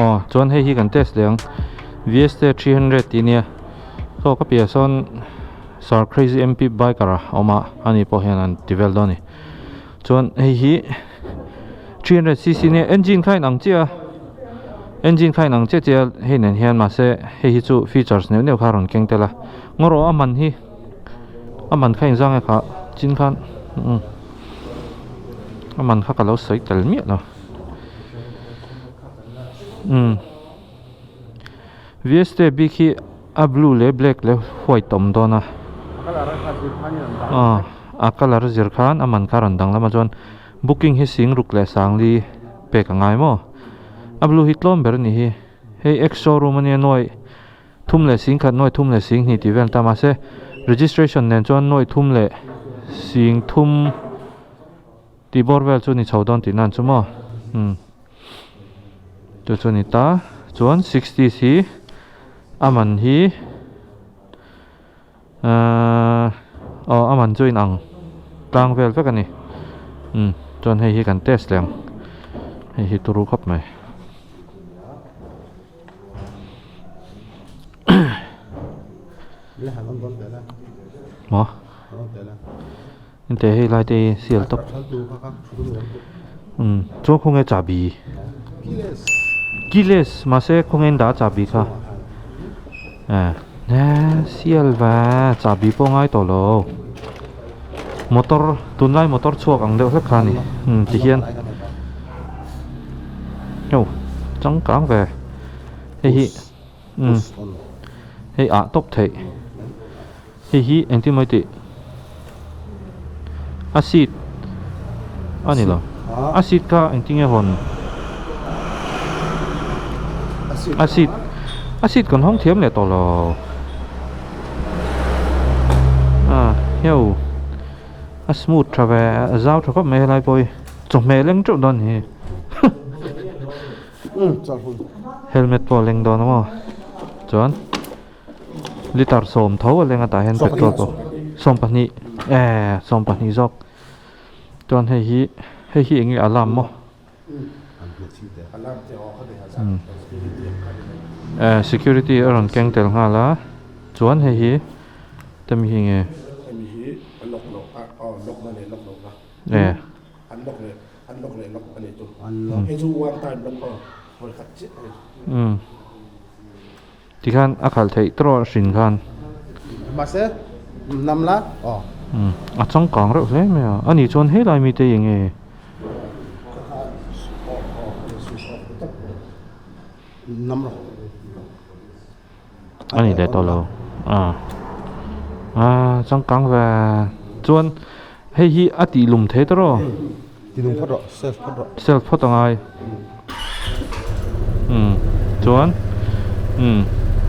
Aw chuan hei hi kan test leh ang VST 300 tih ania saw ka piah sawn Sir Crazy MP Biker a awm a ani pawh hian an ti vel dawn a ni chuan hei hi 300 cc nia engine kha a inang chiah a engine kha a inang chiah chiah a hei nen hian mahse hei hi chu features neuh neuh kha a rawn keng tel a ngaw a man hi a man kha engzang nge kha chin khan umm a man kha ka lo sawi tel miah lo umm VST bik hi a blue leh black leh white a awm dawn a aw a colour a zir khan a man kha a rawn dang lam a chuan booking hi sing ruk leh sangli pek a ngai maw a blue hi tlawm ber a ni hi hei ex showroom ania nuaih thum leh sing khat nuaih thum leh sing hnih tih vel an ta mahse registration nen chuan nuaih thum leh sing thum tih bawr vel chu ni chho dawn tih nan chu maw umm chu chu a ni ta chuan sixties hi a man hi ahh aw a man chu a inang tlang vel vek a ni umm chuan hei hi kan test leh ang hei hi turu khawp mai. Maw Hei lai te hi sial tawp umm chuan khawnge chahbi keyless mahse khawnge in dah a chahbi kha eh sial ve chahbi pawh a ngai tawh lo motor tunlai motor chhuak ang deuh hlek kha a ni umm tihian aw changkang ve hei hi umm hei ah tawp theih. Hei hi engtin mai tih a seat a ni lo a seat kha engtin nge hawn a seat a seat kan hawng thiam leh tawh lo a heu a smooth tha ve a zau tha khawp mai helai pawh hi chawhmeh leng teuh dawn hi helmet pawh a leng dawn a maw chuan. Litre sawm tho a leng a tah hian petrol pawh 20 eh 22 zawk chuan hei hi hei hi eng nge alarm maw eh security a rawn keng tel nghal a chuan hei hi temi hi nge eh umm. Tikhan a khalh theih tawh a hrin khan. Mahse nam la aw. Umm a changkang reuh hle mai a, ani chuan helai mite hi enge? Nam rawh. Ani leh tawh lo a a changkang ve chuan hei hi a tih lum thei tawh rawh. Ti lum phawt rawh self phawt rawh. Self phawt a ngai. Umm chuan umm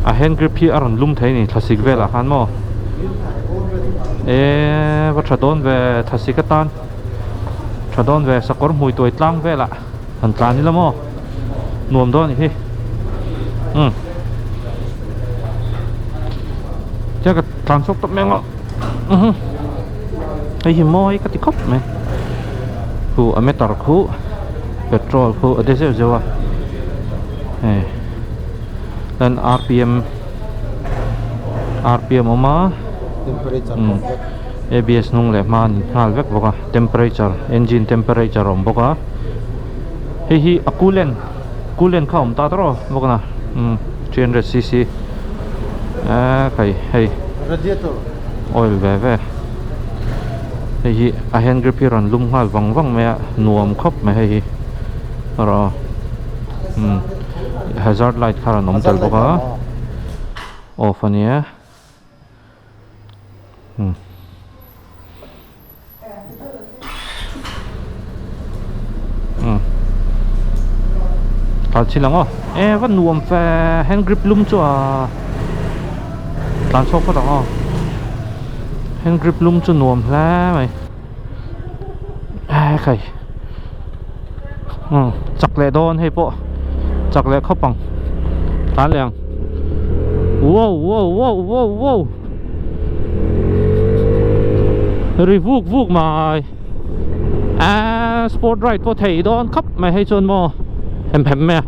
a hand grip hi a rawn lum thei a ni thlasik velah khan maw eee va tha dawn ve thlasik atan tha dawn ve sakawr hmui tuai tlang velah han tlan ila maw nuam dawn a ni hi umm tia ka tlan chhuak tawp mai ang aw hei hi mawi ka ti khawp mai khu a meter khu petrol khu a de zeuh zeuh a hei chuan rpm rpm a awm a umm abs hnung leh hma a ni nghal vek bawk a temperature engine temperature a awm bawk a hei hi a coolant coolant kha a awm ta tawrh bawk a na umm 300 cc eee khai hei radiator oil ve ve hei hi a hand grip hi a rawn lum nghal vang vang mai a nuam khawp mai hei hi erawh umm hazard light kha a rawn awm tel bawk a off a nia umm. Tlan chhin ang aw e va nuam fe hand grip lum chu a tlan chhuak phawt ang aw hand grip lum chu nuam hle mai e khai chak leh dawn hei pawh chak leh khawp ang tlan leh ang wow wow wow wow wow Ri vuk vuk mai a sport ride pawh thei dawn khawp mai hei chuan maw hem hem mai a.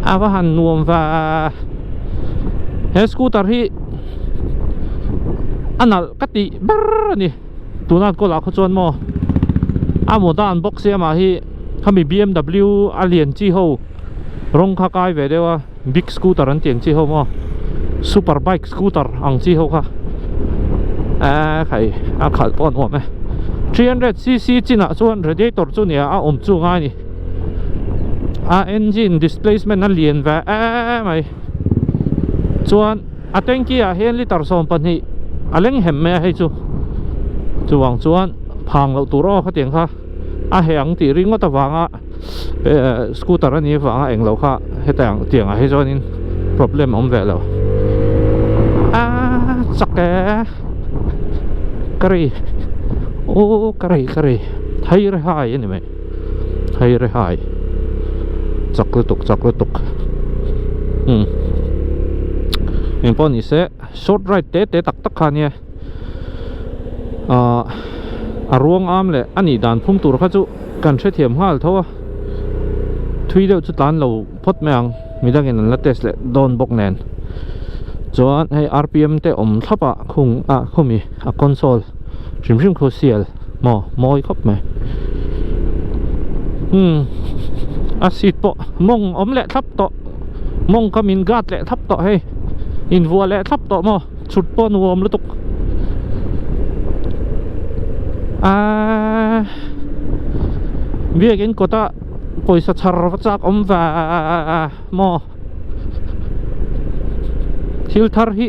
A va han nuam va he scooter hi a nalh ka tih ber a ni tuna an kawlah khaw chuan maw a modern bawk sia mah hi khami bmw a lian chi ho rawng kha kai ve deuh a big scooter an tih ang chi ho maw super bike scooter ang chi ho kha eee khai a khalh pawh a nuam e 300 cc chinah chuan radiator chu nia a awm chu ngai a ni. A engine displacement a lian ve em mai chuan a tanky ah hian liter 12 a leng hem mai a hei chu chuvang chuan phang loh tur aw khatiang kha a heh ang tih ringawt avanga eh scooter a nih avanga englo kha hetiang tiang ah hi chuanin problem a awm ve lo a chak e ka rei aw ka rei ka rei hairehai a ni mai. Hei rehai chak lutuk chak lutuk umm eng pawh ni se short ride te te tak tak kha ania ahh a ruang am leh a nih dan phum tur kha chu kan hrethiam nghal tho a thui deuh chu tlan lo phawt mai ang midangin an la test leh dawn bawk nen chuan hei rpm te awm thlap ah khung ah khumi a console hrim hrim khu sial maw mawi khawp mai umm a seat pawh mawng awm leh thlap tawh mawng kha min guard leh thlap tawh hei invuah leh thlap tawh maw chhut pawh nuam lutuk aaa biakin kawta pawisa chhar va chak awm ve maw thil thar hi.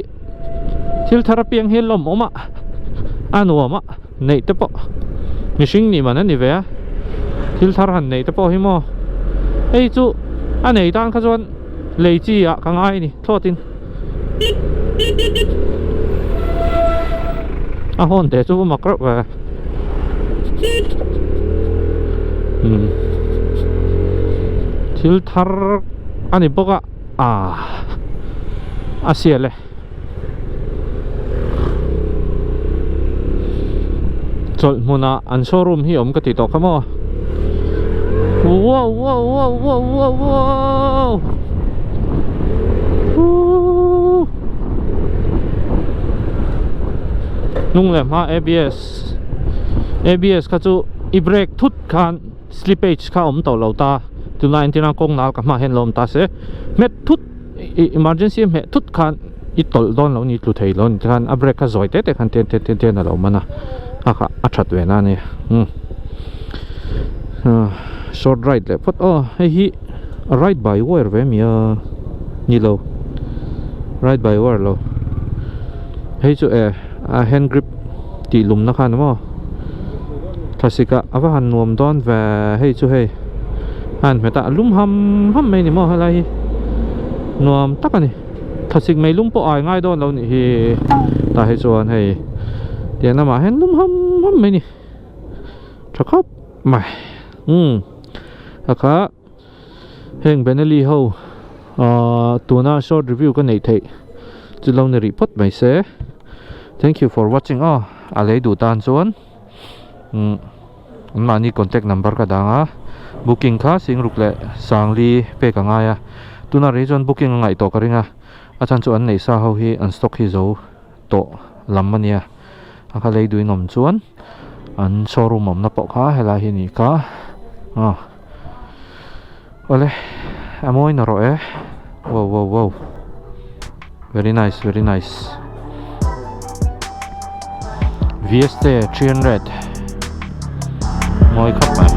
Thil thar apiang hi lawm awm a, a nuam a, neih te pawh mihring nih man a ni ve a, thil thar han neih te pawh hi maw hei chu a nei tan kha chuan lei chi ah ka ngai a ni thlawt in a hawn te chu va mak reuh ve umm thil thar a ni bawk a. Ah a sial e chawlh hmunah an showroom hi awm ka ti tawh kha maw wow wow wow wow wow wow Woo hnung leh hma abs abs kha chu i brake thut khan Slippage kha awm tawh lo ta, tunlai entirna kawng nal ka hmah hian lo awm ta se, hmet thut ih emergency a hmeh thut khan i tawlh dawn lo ni tlu thei lo ni tikhan a brake kha zawi te te khan tian tian tian tian a lo man a, a kha a that ve na a ni umm short ride leh phawt aw hei hi ride by wire ve mi a ni lo ride by wire lo hei chu e a hand grip. Tih lumna khan maw thlasik ah a va han nuam dawn ve hei chu hei a han hmet a a lum ham ham mai ni maw helai hi nuam tak a ni thlasik mei lum pawh ai ngai dawn lo nih hi tah hi chuan hei tiang lamah hian lum ham ham mai ni tha khawp mai umm a kha. Heng Benelli ho ahh tuna short review ka neih theih chu lo ni rih phawt mai se. Thank you for watching aw a lei duh tan chuan umm an mahni contact number ka dang a booking kha Singruk leh Sangli pek a ngai a tuna rei chuan booking a ngaih tawh ka ring a a chhan chu an neih sa ho hi an stock hi zo tawh lam a nia a kha lei duhin awm chuan an showroom awmna pawh kha helai hi a nih kha aw awle a mawi na rawh e wow wow wow very nice very nice VST 300 mawi khawp mai.